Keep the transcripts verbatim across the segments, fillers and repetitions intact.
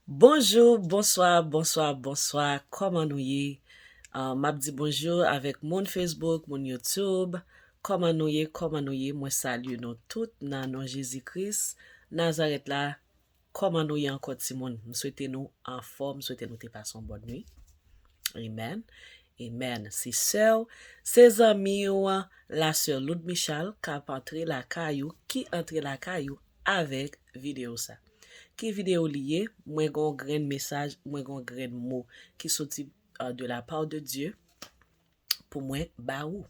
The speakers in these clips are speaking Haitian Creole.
Bonjou, bonswa, bonswa, bonswa. Kòman nou ye? Ah, m ap di bonjou avèk moun Facebook, moun YouTube. Kòman nou ye? Kòman nou ye? Mwen salye nou tout nan non Jezi Kris Nazarèt la. Kòman nou ye ankò, timoun? M swete nou anfòm, m swete nou te pase yon bòn nwi. Amen. Amen. Se sè w, se zanmi w, la sè Loud Michal k ap antre lakay ou, ki antre lakay ou avèk videyo sa. Ki videyo li ye? Mwen gen yon grenn mesaj, mwen gen yon grenn mo ki soti, euh, de la part de Dieu pou mwen ba ou.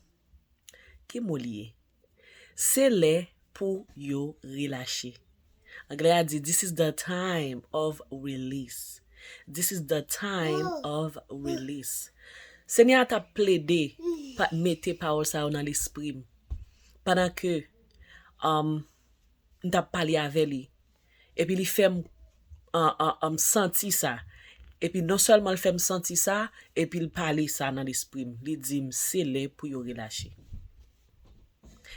Ki mo li ye? Se lè pou yo relache. Anglè a di, "This is the time of release." This is the time of release. Senyè a t ap plede pa, mete pawòl sa yo nan lespri m. Pandan ke, um, m t ap pale avè li. Epi li fè m, an, an, an, m santi sa. Epi non sèlman l fè m santi sa, epi l pale sa nan lespri m. Li di m, "Se lè pou yo relache."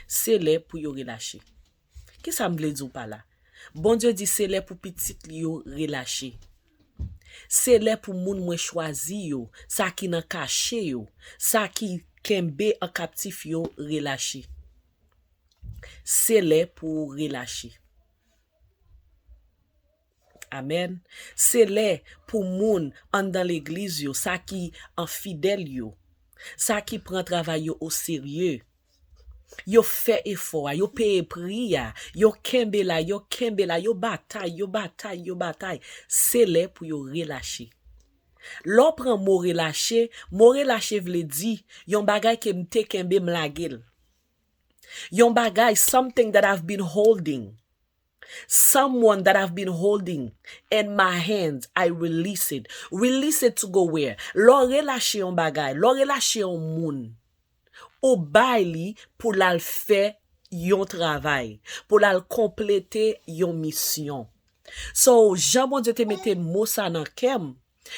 Se lè pou yo relache. Kisa m vle di w pa la? Bondye di se lè pou pitit li yo relache. Se lè pou moun mwen chwazi yo, sa ki nan kache yo, sa ki kenbe an kaptif yo relache. Se lè pou w relache. Amèn. Se lè pou moun anndan legliz yo, sa ki enfidèl yo, sa ki pran travay yo oserye, yo fè efò a, yo peye pri a, yo kenbe la, yo kenbe la, yo batay, yo batay, yo batay. Se lè pou yo relache. Lè w pran mo relache, mo relache vle di yon bagay ke m te kenbe, m lage l. Yon bagay, something that I've been holding. Someone that I've been holding in my hands, I release it. Release it to go where? Lè w relache yon bagay, lè w relache yon moun, ou bay li pou l al fè yon travay, pou l al konplete yon misyon. So, jan Bondye te mete mo sa nan kè m,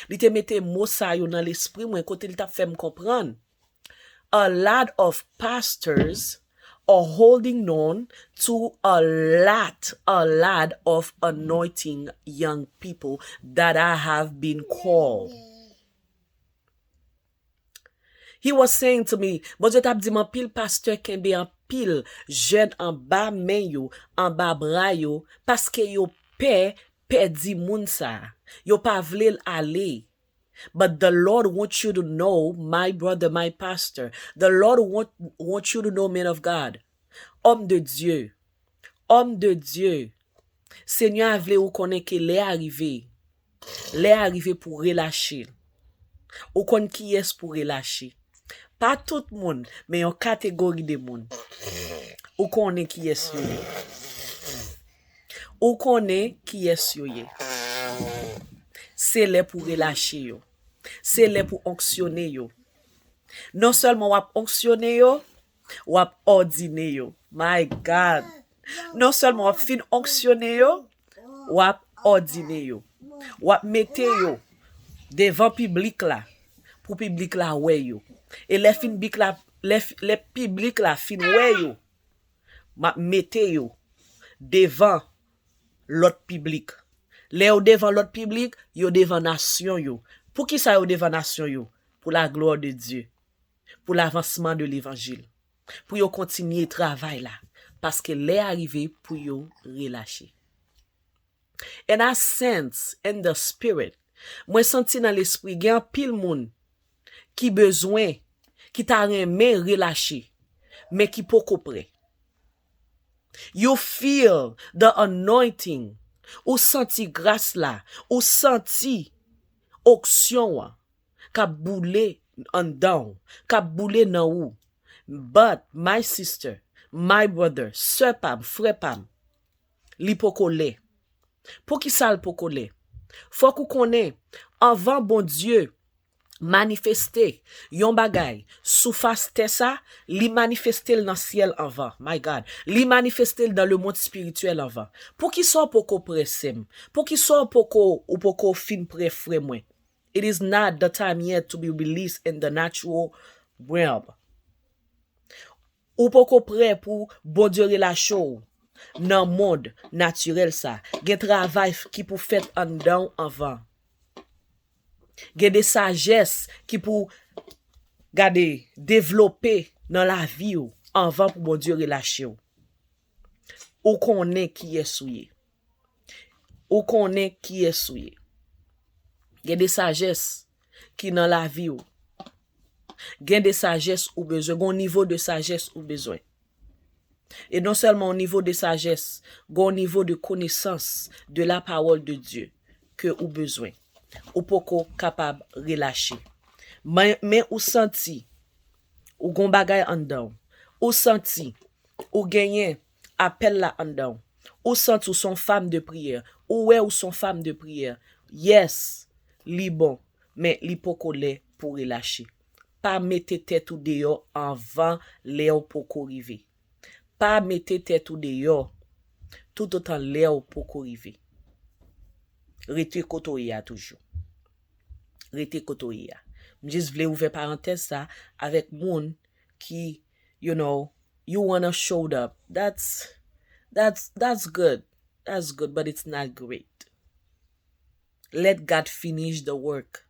li te mete mo sa yo nan lespri mwen, kote li t ap fè m konprann. A lot of pastors are holding on to a lot, a lot of anointing young people that I have been called. He was saying to me, Bondye t ap di m, anpil pastè kenbe anpil jèn anba men yo, anba bra yo, paske yo pè pèdi moun sa a. Yo pa vle l ale. But the Lord wants you to know, my brother, my pastor, the Lord want, wants you to know, man of God, homme de Dieu, homme de Dieu, Senyè a vle ou konnen ke lè a rive, lè a rive pou relache l. Ou konn kiyès pou relache. Pa tout moun, men yon kategori de moun. Ou konnen kiyès yo ye. Ou konnen kiyès yo ye. Se lè pou relache yo. Se lè pou onksyone yo. Non sèlman w ap onksyone yo, w ap òdine yo. My God! Non sèlman w ap fin onksyone yo, w ap òdine yo. W ap mete yo devan piblik la, pou piblik la wè yo. E lè fin bik la, lè, lè piblik la fin wè yo, m ap mete yo devan lòt piblik. Lè yo devan lòt piblik, yo devan nasyon yo. Poukisa yo devan nasyon yo? Pour la gloire de Dieu. Pour l'avancement de l'évangile. Pou yo kontinye travay la. Paske lè a rive pou yo relache. And I sense in the spirit, mwen santi nan lespri, gen anpil moun ki bezwen, ki ta renmen relache, men ki poko prè. You feel the anointing. Ou santi gras la. Ou santi onksyon an k ap boule anndan w, k ap boule nan ou. But, my sister, my brother, sè pa m, frè pa m, li poko lè. Poukisa l poko lè? Fòk ou konnen, anvan Bondye manifeste yon bagay sou fas tè sa, li manifeste l nan syèl anvan. My God, li manifeste l dans le monde spirituel anvan. Poukisa w poko prè, sè m? Poukisa w poko, ou poko fin prè, frè mwen? It is not the time yet to be released in the natural realm. Ou poko prè pou Bondye relache w. nan mond natirèl sa. Gen travay ki pou fèt anndan w anvan. Gen de sajès ki pou, gade, devlope nan lavi w anvan pou Bondye relache w. Ou konnen kiyès ou ye. Ou konnen kiyès ou ye. Gen de sajès ki nan lavi w. Gen de sajès ou bezwen. Gen yon nivo de sajès ou bezwen. E non sèlman yon nivo de sajès, gen yon nivo de konesans de la parole de Dieu ke ou bezwen. Ou poko kapab relache. Men, men ou santi, ou gon bagay anndan w. Ou santi, ou genyen apèl la anndan w. Ou santi ou se yon fanm de priyè. Ou wè ou se yon fanm de priyè. Yes, li bon, men li poko lè pou relache. Pa mete tèt ou deyò anvan lè w poko rive. Pa mete tèt ou deyò toutotan lè w poko rive. Rete kote w ye a toujou. Rete kote w ye a. M jis vle ouvè parantèz sa avèk moun ki, you know, you wanna showed up. That's, that's, that's good. That's good, but it's not great. Let God finish the work.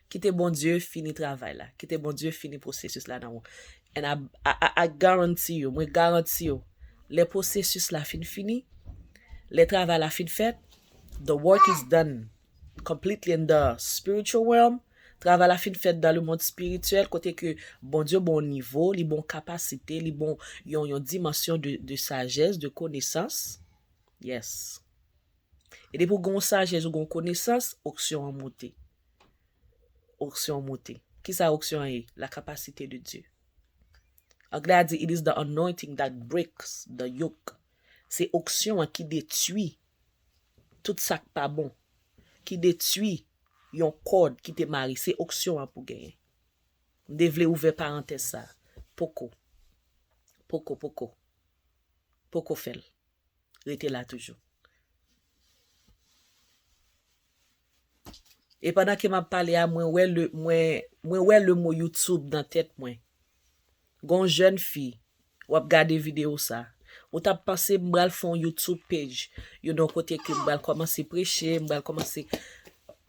Kite Bondye fini travay la. Kite Bondye fini pwosesis la nan ou. And I, I, I, I guarantee you, mwen garanti w, lè pwosesis la fin fini, lè travay la fin fèt, the work is done completely in the spiritual realm. Travay la fin fèt dans le monde spirituel, kote ke Bondye bon nivo, li bon kapasite, li bon yon, yon dimansyon de, de sajès, de konesans. Yes. E depi w gen yon sajès, ou gen yon konesans, onksyon an moute. Onksyon an moute. Kisa onksyon an ye? La capacité de Dieu. Anglè a di, "It is the anointing that breaks the yoke." Se onksyon an ki detwi tout sa k pa bon, ki detwi yon kòd ki te mare. Se onksyon an pou genyen. M te vle ouvè parantèz sa. Poko. Poko, poko. Poko fè l. Rete la toujou. E pandan ke m ap pale a, mwen wè le, mwen, mwen wè le mo YouTube nan tèt mwen. Gon jèn fi, w ap gade videyo sa. Ou t ap panse m pral fè yon YouTube page, yon non kote ke m pral kòmanse preche, m pral kòmanse.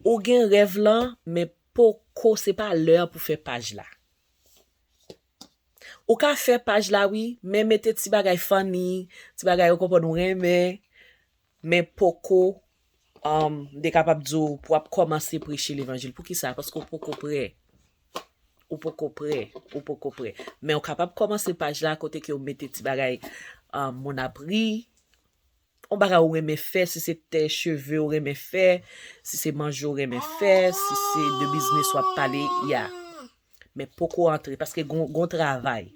Ou gen rèv lan, men poko, se pa lè pou fè paj la. Ou ka fè paj la, wi, men mete ti bagay funny, ti bagay ou konprann ou renmen, men poko, um, m te kapab di w pou w ap kòmanse preche levanjil. Poukisa? Paske w poko prè. Ou poko prè. Ou poko prè. Men w kapab kòmanse paj la kote ke w mete ti bagay, um, moun ap ri, yon bagay ou renmen fè, si se tè cheve ou renmen fè, si se manje ou renmen fè, si se de biznis w ap pale, ya. Men poko antre, paske gon, gon travay.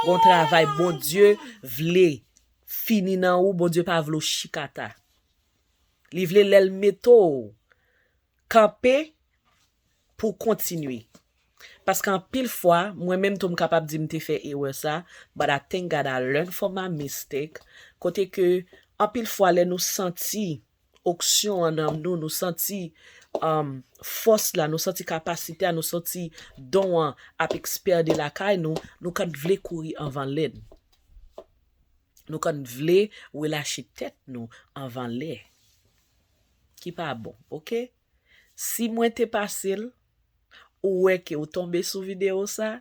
Gon travay Bondye vle fini nan ou, Bondye pa vle w chikata. Li vle lè l mete w kanpe pou w kontinye. Paske anpil fwa, mwen menm tou m kapab di m te fè erè sa, but I thank God I learn from my mistake, kote ke anpil fwa lè nou santi onksyon an nan nou, nou santi, um, fòs la, nou santi kapasite a, nou santi don an ap ekspède lakay nou, nou konn vle kouri anvan lè n. Nou konn vle relache tèt nou anvan lè. Ki pa bon, oke? Si mwen te pase l, ou wè ke ou tonbe sou videyo sa,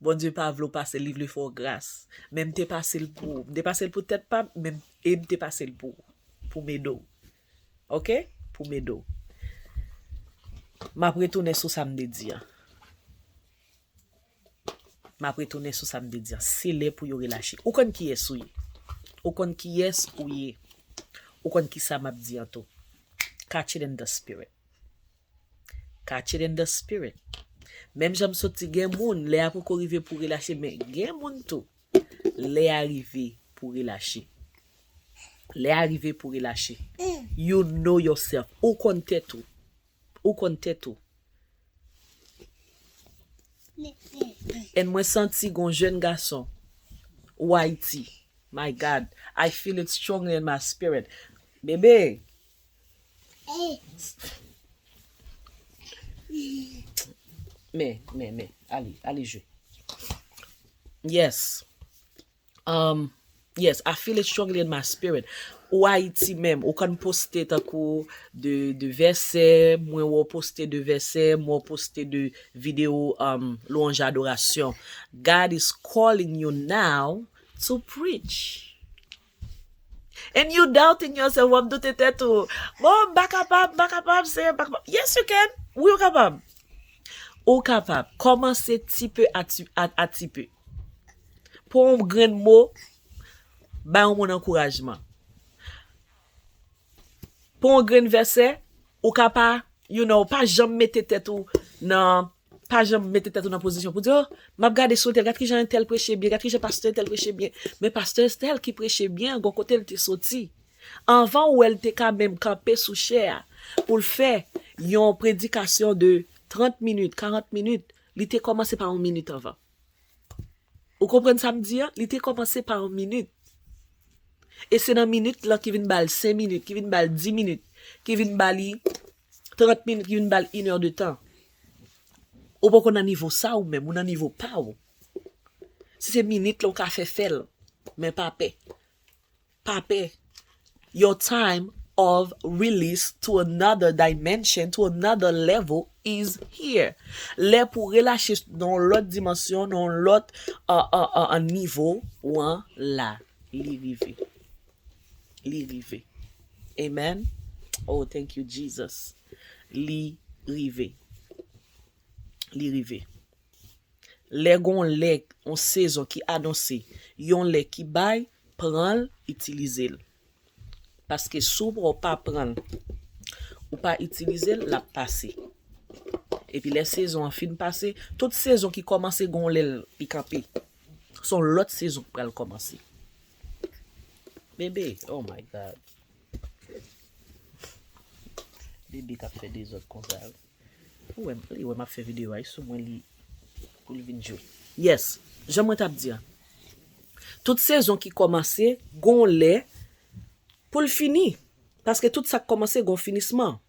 Bondye pa vle w pase l, li vle fè w gras. Men m te pase l pou ou. M te pase l pou tèt pa m, men m, e m te pase l pou ou. Pou m ede w. Oke? Pou m ede w. M ap retounen sou sa m te di an. M ap retounen sou sa m te di an. Se lè pou yo relache. Ou konn kiyès ou ye. Ou konn kiyès ou ye. Ou konn kisa m ap di an tou. Catch it in the spirit. Catch it in the spirit. Menm jan m sot di, gen moun, lè a poko rive pou relache, men gen moun tou, lè a rive pou relache. Lè a rive pou relache. You know yourself. Ou konn tèt ou. Ou konn tèt ou. And mwen santi gon jèn gason, Whitey. My God, I feel it strongly in my spirit. Bebe. Men, men, men. Ale, ale jwe. Yes. Um, Yes, I feel it strongly in my spirit. Ou Ayiti menm, ou konn poste tankou de, de vèsè, mwen wè w poste de vèsè, mwen wè w poste de videyo um, lwanj adorasyon. God is calling you now to preach. And you doubting yourself, w ap doute tèt ou. Bon, m pa kapab, m pa kapab, Senyè, m pa kapab. Yes, you can. Wi, ou kapab. Ou kapab. Kòmanse ti pe a ti, a, a ti pe. Pran yon grenn mo, bay yon moun ankourajman. Pran yon grenn vèsè, ou ka pa, you know, pa janm mete tèt ou nan, pa janm mete tèt ou nan pozisyon pou di, oh, m ap gade sou entèl, gad kijan entèl preche byen, gad kijan pastè entèl preche byen. Men pastè entèl ki preche byen, gon kote l te soti. Anvan ou wè l te ka menm kanpe sou chè a pou l fè yon predikasyon de trant minit, karant minit, li te kòmanse pa yon minit anvan. Ou konprann sa m di a? Li te kòmanse pa yon minit. E se nan minit lan ki vin ba l senk minit, ki vin ba l dis minit, ki vin ba li trant minit, ki vin ba l inèdetan. Ou poko nan nivo sa ou menm, ou nan nivo pa w. Si se minit lan ou ka fè, fè l. Men pa pè. Pa pè. Your time of release to another dimension, to another level is here. Lè pou relache nan yon lòt dimansyon, nan yon lòt uh, uh, uh, uh, nivo, ou an la. Li rive. Li rive. Amen. Oh, thank you, Jesus. Li rive. Li rive. Lè gon lè, yon sezon ki anonse, yon lè ki bay, pran l, itilize l. Paske si w pa pran l, ou pa itilize l, l ap pase. Epi lè sezon an fin pase, tout sezon ki kòmanse gon lè l, li kanpe. Se yon lòt sezon k pral kòmanse. Bebe, oh my God. Bebe k ap fè dezòd konsa. Ou wè, li wè m ap fè videyo a, sou mwen li, pou l vin jwe. Yes, jan mwen t ap di a. Tout sezon ki kòmanse, gon lè pou l fini. Paske tout sa k kòmanse, gon finisman.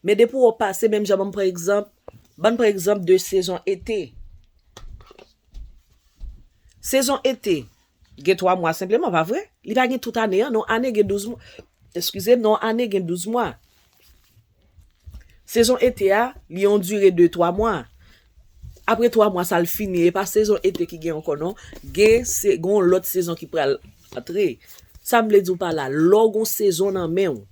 Men depi w pase, menm jan ban m pran egzanp, ban m pran egzanp de sezon ete. Sezon ete, gen twa mwa senpleman, pa vre? Li pa gen tout ane an, non, ane gen douz mwa. Eskize m, non, ane gen douz mwa. Sezon ete a, li yon dire de twa mwa. Apre twa mwa sa l fini, e pa sezon ete ki gen ankò non. Gen se gen yon lòt sezon ki pral antre. Sa m vle di w pa la, lè w gen yon sezon nan men w,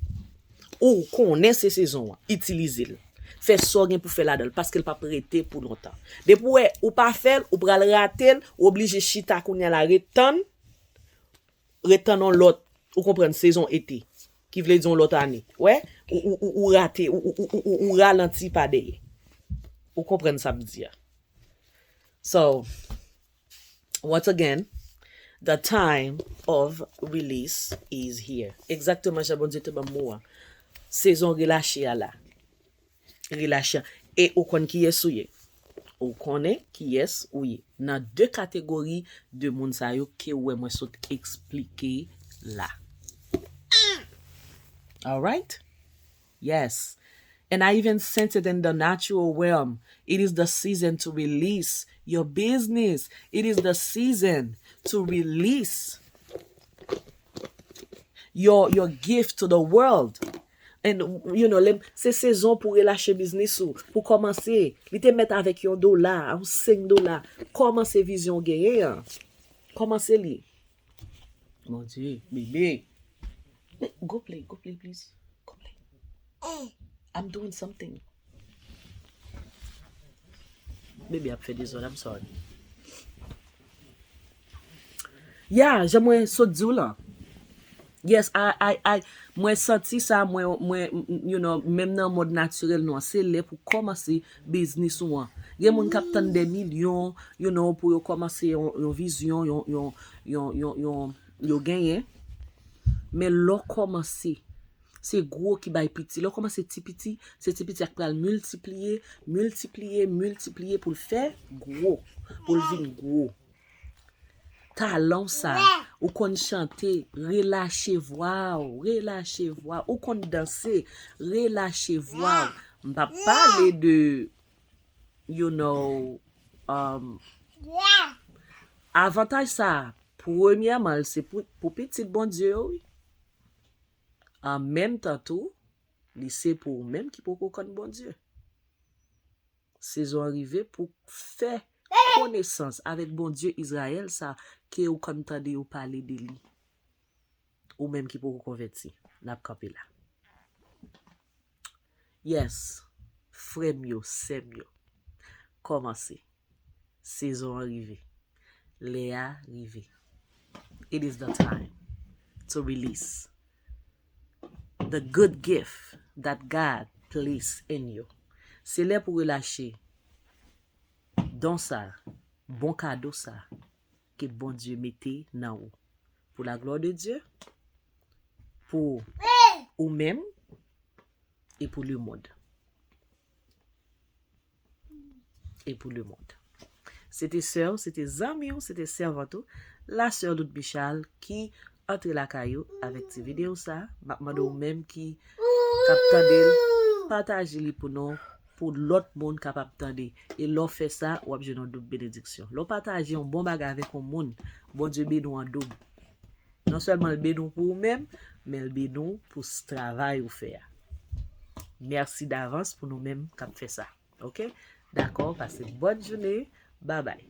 ou konnen se sezon an, itilize l. Fè sa w gen pou fè ladan l, paske l p ap rete pou lontan. Depi w wè ou pa fè l, ou pral rate l, ou oblije chita kounye a la, ret tann, ret tann yon lòt, ou konprann, sezon ete, ki vle di yon lòt ane. Wè, ou, ou, ou, ou rate, ou, ou, ou, ou, ou ralanti pa dèyè. Ou konprann sa m di a. So, once again, the time of release is here. Egzakteman jan Bondye te ban m mo a. Sezon relache a la. Relache. E ou konn kiyès ou ye. Ou konnen kiyès ou ye. Nan de kategori de moun sa yo ke w wè mwen sot eksplike la. Alright? Yes. And I even sense it in the natural realm. It is the season to release your business. It is the season to release your, your gift to the world. And, you know, lè, se sezon pou relache biznis ou, pou kòmanse. Li te mèt avèk yon dola, yon senk dola. Kòmanse vizyon w genyen an. Kòmanse li. Mon Dieu, bebe. Go play, go play, please. Go play. I'm doing something. Bebe ap fè dezòd, I'm sorry. Ya, jan mwen sot di w lan. Yes, I, I, I, mwen santi sa, mwen, mwen, you know, menm nan mond natirèl nou an, se lè pou kòmanse biznis ou an. Gen moun k ap tann de milyon, you know, pou yo kòmanse yon, yon vizyon, yon, yon, yon, yon, yon, yo genyen. Men lè w kòmanse, se gwo ki bay piti. Lè w kòmanse ti piti, se ti piti a k pral miltipliye, miltipliye, miltipliye pou l fè gwo, pou l vin gwo. Talan w sa, ou konn chante, relache vwa w, relache vwa w, ou konn danse, relache vwa w. M p ap pale de, you know, um, avantaj sa, Premyèman, l se pou, pou pitit Bondye yo, wi. An menm tan tou, li se pou ou menm ki poko konn Bondye. Sezon an rive pou fè konesans avèk Bondye Izrayèl sa ke ou konn tande yo pale de li. Ou menm ki poko konvèti, n ap kanpe la. Yes, frè m yo, sè m yo, kòmanse. Sezon an rive. Lè a rive. It is the time to release the good gift that God placed in you. Se lè pou relache don sa, bon kado sa ke Bondye mete nan ou. Pou la glwa de Dye, pou ou menm e pou lemonn. E pou lemonn. Se te sè w, se te zanmi w, se te sèvant ou, la sè Loud Michal ki antre lakay ou avèk ti videyo sa. M ap mande w menm ki k ap tande l, pataje li pou nou, pou lòt moun kapab tande. E lè w fè sa, w ap jwenn yon doub benediksyon. Lè w pataje yon bon bagay avèk yon moun, Bondye beni w an doub. Non sèlman l beni w pou ou menm, men l beni w pou s- travay ou fè a. Mèsi davans pou nou menm k ap fè sa. Oke? Dakò, pase bòn jounen. Babay.